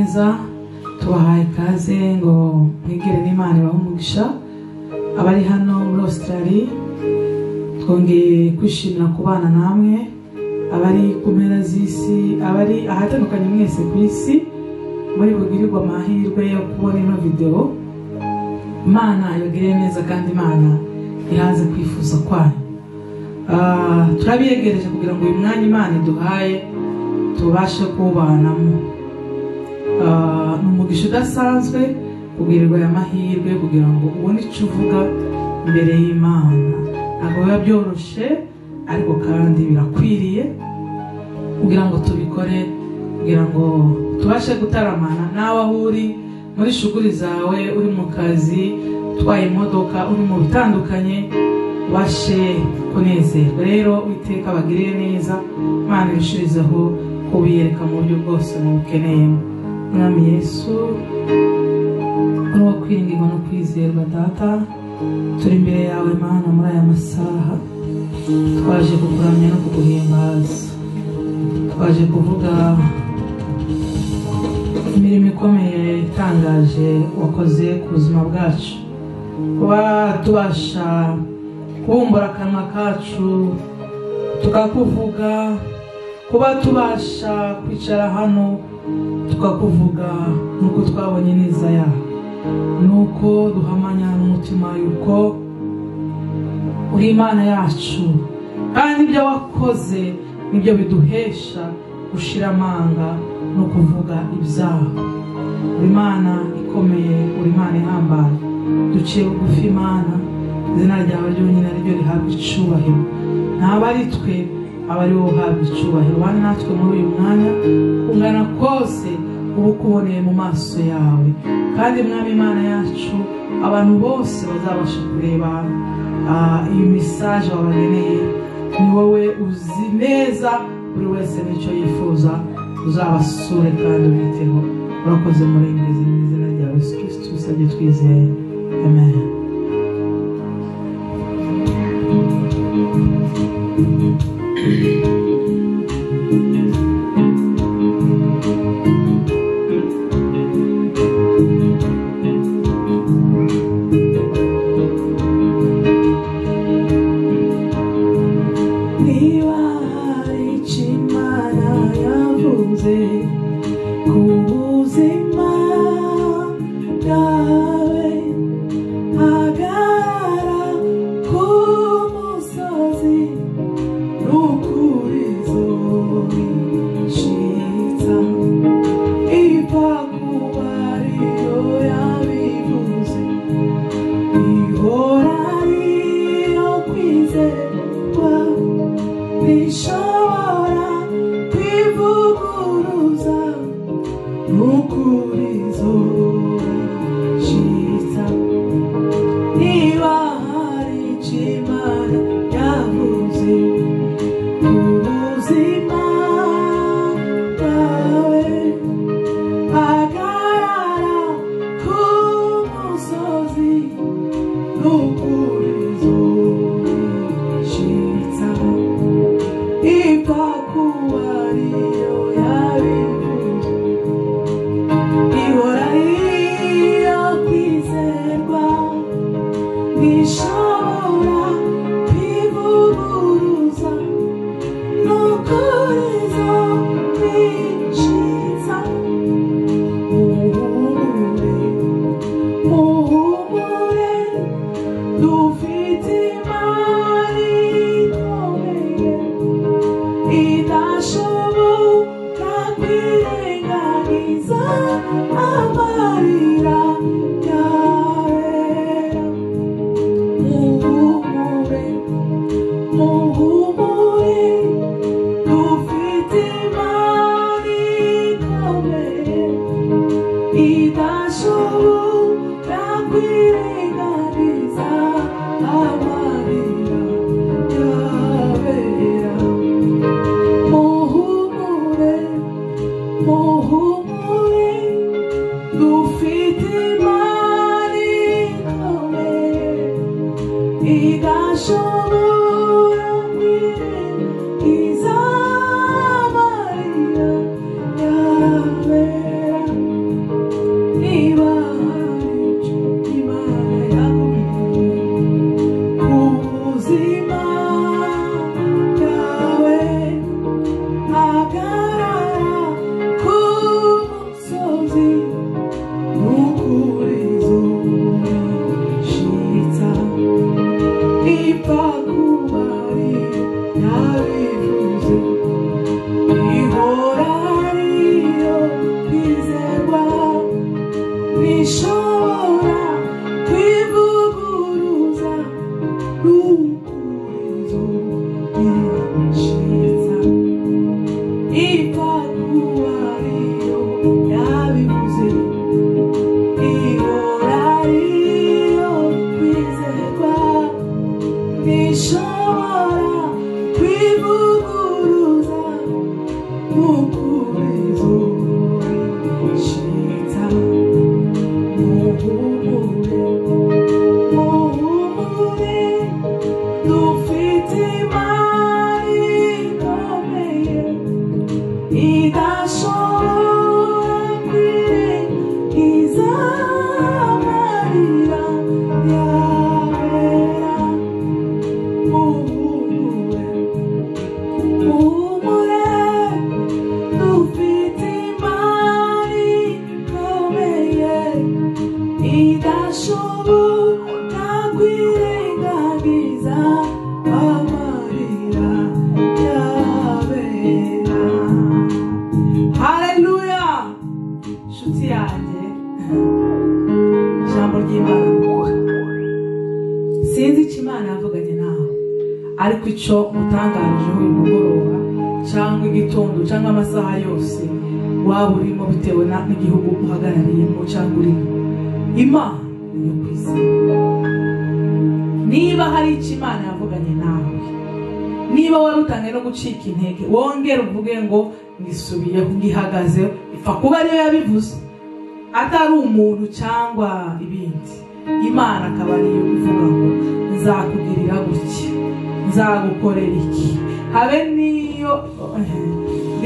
neza, tubahaye ikaze ngo mwigire n'Imana ibahe umugisha. Abari hano muri Australia twongeye kwishimira kubana namwe, abari ku mpera z'isi, abari ahatandukanye mwese ku isi muri bugirirwa amahirwe yo kubona ino video. Imana ibagirire neza kandi Imana ihaze kwifuza kwanyu. Turabiyegereje kugira ngo uyu mwanya Imana iduhaye tubashe kubanamo. Ni umugisha udasanzwe kugirirwa aya mahirwe kugira ngo ubone icyo uvuga imbere y'Imana. Ntabwo biba byoroshe, ariko kandi birakwiriye kugira ngo tubikore, kugira ngo tubashe gutaramana nawe aho uri muri shuguri zawe, uri mu kazi, utwaye imodoka, uri mu bitandukanye, ubashe kunezerwa. Rero Uwiteka abagirire neza, Imana ibishirizeho kubiyereka mu buryo bwose mubukeneyemo. Mwami Yesu, uri uwo kwiringirwa no kwizerwa Data, turi imbere yawe Mana muri aya masaha, twaje kukuramya no kuguhimbaza, twaje kuvuga imirimo ikomeye itangaje wakoze ku buzima bwacu, kuba tubasha kubumbura akanwa kacu tukakuvuga, kuba tubasha kwicara hano tukakuvuga, nuko twabonye neza yawe, nuko duhamanya n'umutima yuko uri Imana yacu, kandi ibyo wakoze nibyo biduhesha gushira amanga no kuvuga ibyaha. Uri Imana ikomeye, uri Imana ihambaye, duciye bugufi Imana, izina ryawe ryonyine ariryo rihabwa icubahiro, ntaba ari twe, aba ari wowe uhabwa icubahiro. Bana natwe muri uyu mwanya kungana kose uba ukuboneye mu maso yawe, kandi Mwami Imana yacu, abantu bose bazabasha kureba iyi message wabageneye, ni wowe uzi neza buri wese n'icyo yifuza, uzabasure kandi ubiteho. Urakoze murengezi, mu izina rya Yesu Kristo usabye twizeye, amen. Niba hari icyo Imana yavuze ku buzima bwawe, hagarara ku musozi n'ukurizo bicitsa, ipfa kuba ariyo yabivuze, ihora ariyo kwizerwa, ntishobora kwivuguruza, n'ukurizo bicitsa. Niba hari icyo Imana yavuze ku buzima bwawe, hagarara ku musozi n'ukurizo bicitsa, ipfa kuba ariyo yabivuze, ihora ariyo kwizerwa, ntishobora kwivuguruza, n'ukurizo bicitsa. Muhumure, muhumure, dufite Imana ikomeye, idashobora kwirengagiza amarira yawe. Muhumure, muhumure, dufite Imana ikomeye, idashobora kwirengagiza amarira yabera. Muhumure, muhumure, dufite Imana ikomeye, idashobora kwirengagiza amarira yabera. Idashobora kwirengagiza amarira yabera. Muhumure, muhumure, dufite Imana ikomeye idashobora kwirengagiza amarira yabera. Haleluya! Nshuti yanjye, ijambo ry'Imana ni ukuri. Sinzi icyo Imana yavuganye nawe, ariko icyo mutangarijeho uyu mugoroba cyangwa igitondo cyangwa amasaha yose waba urimo bitewe n'igihugu uhagarariyemo cyangwa urimo, Imana ni iyo kwizerwa. Niba hari icyo Imana yavuganye nawe, niba wari utangiye no gucika intege, wongere uvuge ngo ngisubiyeho, ngihagazeho. Ipfa kuba ariyo yabivuze, atari umuntu cyangwa ibindi. Imana akaba ariyo ivuga ngo nzakugirira gutya, nzagukorera iki. Habe n'iyo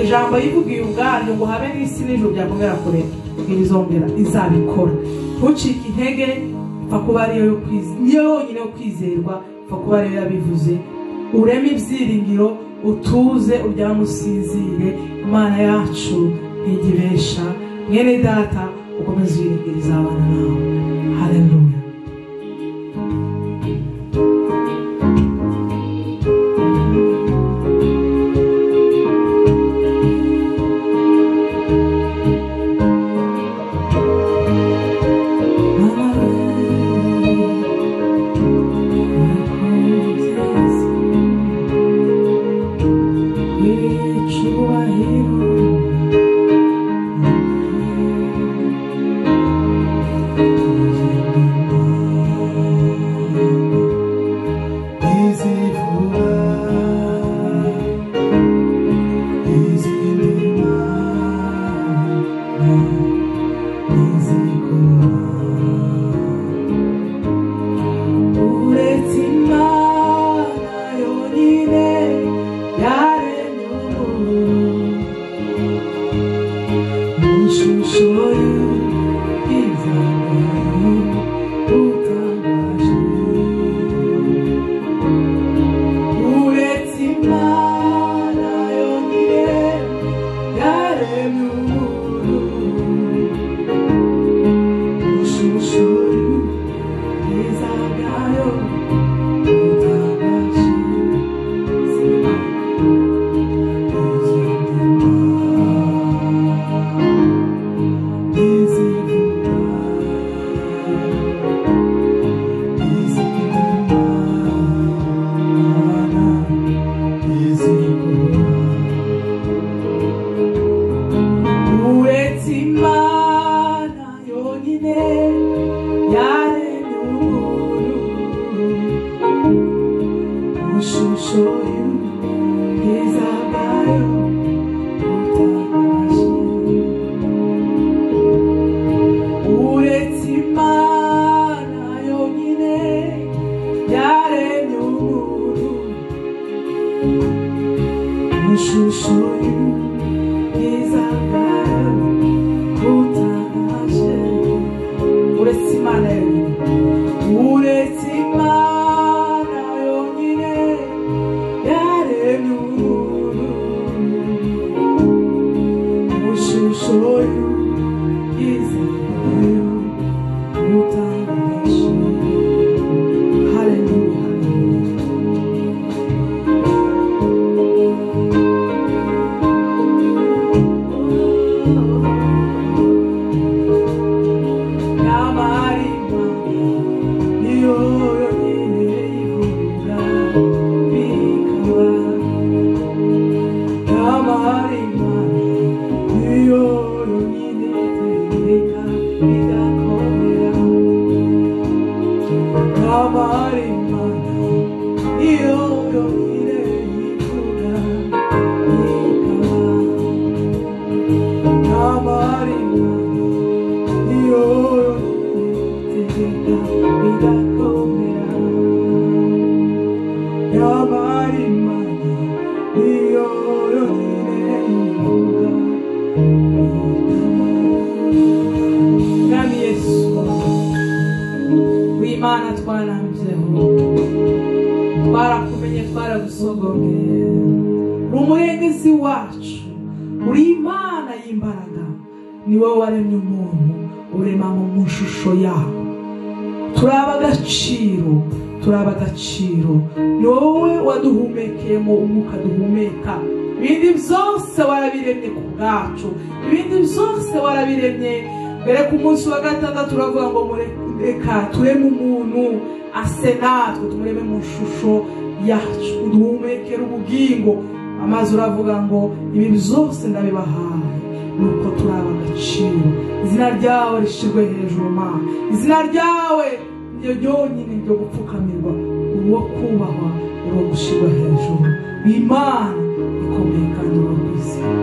ijambo yivugiye ubwaryo ngo habe n'isi n'ijuru byakongera kurema, ntibizongera, izabikora. Ntucike intege, ipfa kuba ariyo yo niyo yonyine yo kwizerwa, ipfa kuba ariyo yabivuze. Ureme ibyiringiro, utuze, uryame usinzire. Imana yacu ntigibesha. Mwene data, ukomeze uyiringire, izabana nawe. Haleluya. Uretse Imana yonyine yaremye umuntu mu ishusho y'ubwiza bwayo butangaje. Uretse Imana yonyine yaremye umuntu mu ishusho y'ubwiza bwayo butangaje. Uretse Imana yonyine yaremye umuntu mu ishusho y'ubwiza bwayo butangaje. Uretse Imana yonyine yaremye umuntu mu ishusho y'ubwiza bwayo butangaje. Uretse Imana yonyine, uretse Imana yonyine yaremye umuntu mu ishusho y'ubwiza bwayo butangaje. Haleluya. Nyamara Imana niyo yonyine ivuga bikaba. Nyamara Imana niyo yonyine Mwami Yesu w'Imana twarambyeho, twarakumenye, twaragusogongeye, uri umurengezi wacu, uri Imana y'imbaraga, ni wowe waremye umuntu urema mu shusho yawe. Turaba agaciro, turaba agaciro, ni wowe waduhumekeyemo umwuka duhumeka. Ibindi byose warabiremye ku bwacu, ibindi byose warabiremye. Mbere ku munsi wa gatandatu uravuga ngo reka tureme umuntu ase natwe, tumureme mu shusho yacu, uduhumekere ubugingo. Amazi uravuga ngo ibi byose ndabibahaye, nuko turaba agaciro. Izina ryawe rishirwe hejuru Mana, izina ryawe niryo ryonyine ryo gupfukamirwa, uwo kubahwa, uwo gushirwa hejuru. Imana ikomeye kandi uwo kwizera.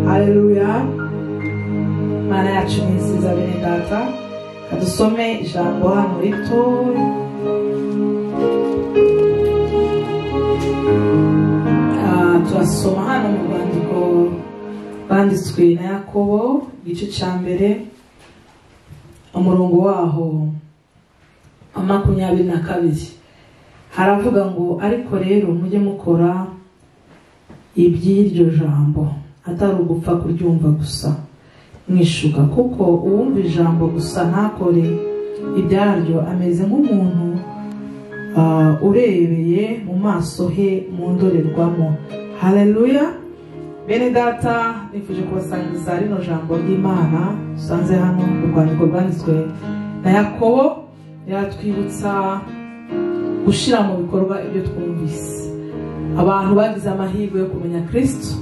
Haleluya. Kadusome ijambo hano ritoya. Turasoma hano mu rwandiko rwanditswe na Yakobo igice cya mbere umurongo waho 22 haravuga ngo ariko rero mujye mukora iby'iryo jambo atari ugupfa kuryumva gusa mwishuka, kuko uwumva ijambo gusa ntakore ibyaryo ameze nk'umuntu urebeye mu maso he mu ndorerwamo. Haleluya. Bene data, nifuje kubasangiza rino jambo ry'Imana dusanze hano mu rwandiko rwanditswe na Yakobo. Yatwibutsa gushyira mu bikorwa ibyo twumvise. Abantu bagize amahirwe yo kumenya Kristo,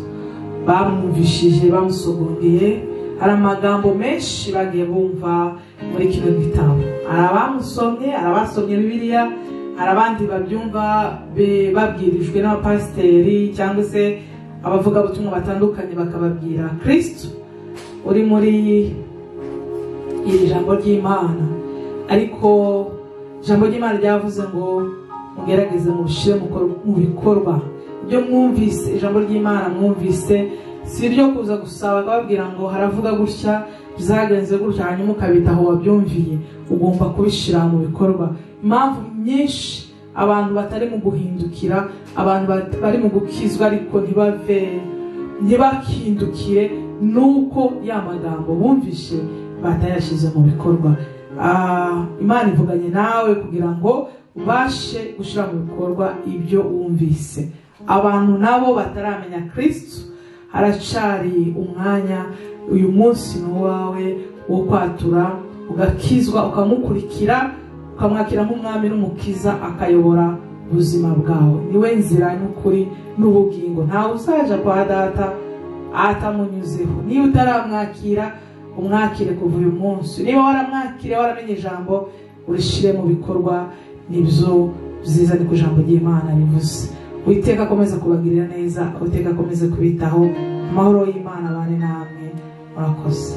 bamwumvishije, bamusogongeye. Hari amagambo menshi bagiye bumva muri kino gitabo. Hari abamusomye, hari abasomye Bibiliya, hari abandi babyumva babwirijwe n'abapasiteri cyangwa se abavugabutumwa batandukanye bakababwira Kristo uri muri iri jambo ry'Imana. Ariko ijambo ry'Imana ryavuze ngo mugerageze mubishyire mu bikorwa ibyo mwumvise. Ijambo ry'Imana mwumvise si iryo kuza gusaba bakababwira ngo haravuga gutya, byagenze gutya, hanyuma ukabitaho wabyumviye. Ugomba kubishyira mu bikorwa. Impamvu nyinshi abantu batari mu guhindukira, abantu bari mu gukizwa ariko ntibakindukire, nuko ya magambo bumvishe batayashyize mu bikorwa. Imana ivuganye nawe kugira ngo ubashe gushyira mu bikorwa ibyo wumvise. Abantu nabo bataramenya Kristo, haracari umwanya. Uyu munsi ni uwawe wo kwatura, ugakizwa, ukamukurikira, ukamwakira nk'umwami n'umukiza, akayobora ubuzima bwawe. Niwe nzira n'ukuri n'ubugingo. Ntawe uzaja kwa data atamunyuzeho. Niba utaramwakira, umwakire kuva uyu munsi. Niba waramwakire, waramenye ijambo, urishire mu bikorwa. Nibyo byiza, niko ijambo ry'Imana rivuze. Uwiteka akomeze kubagirira neza, Uwiteka akomeze kubitaho. Amahoro y'Imana abane namwe. Murakoze.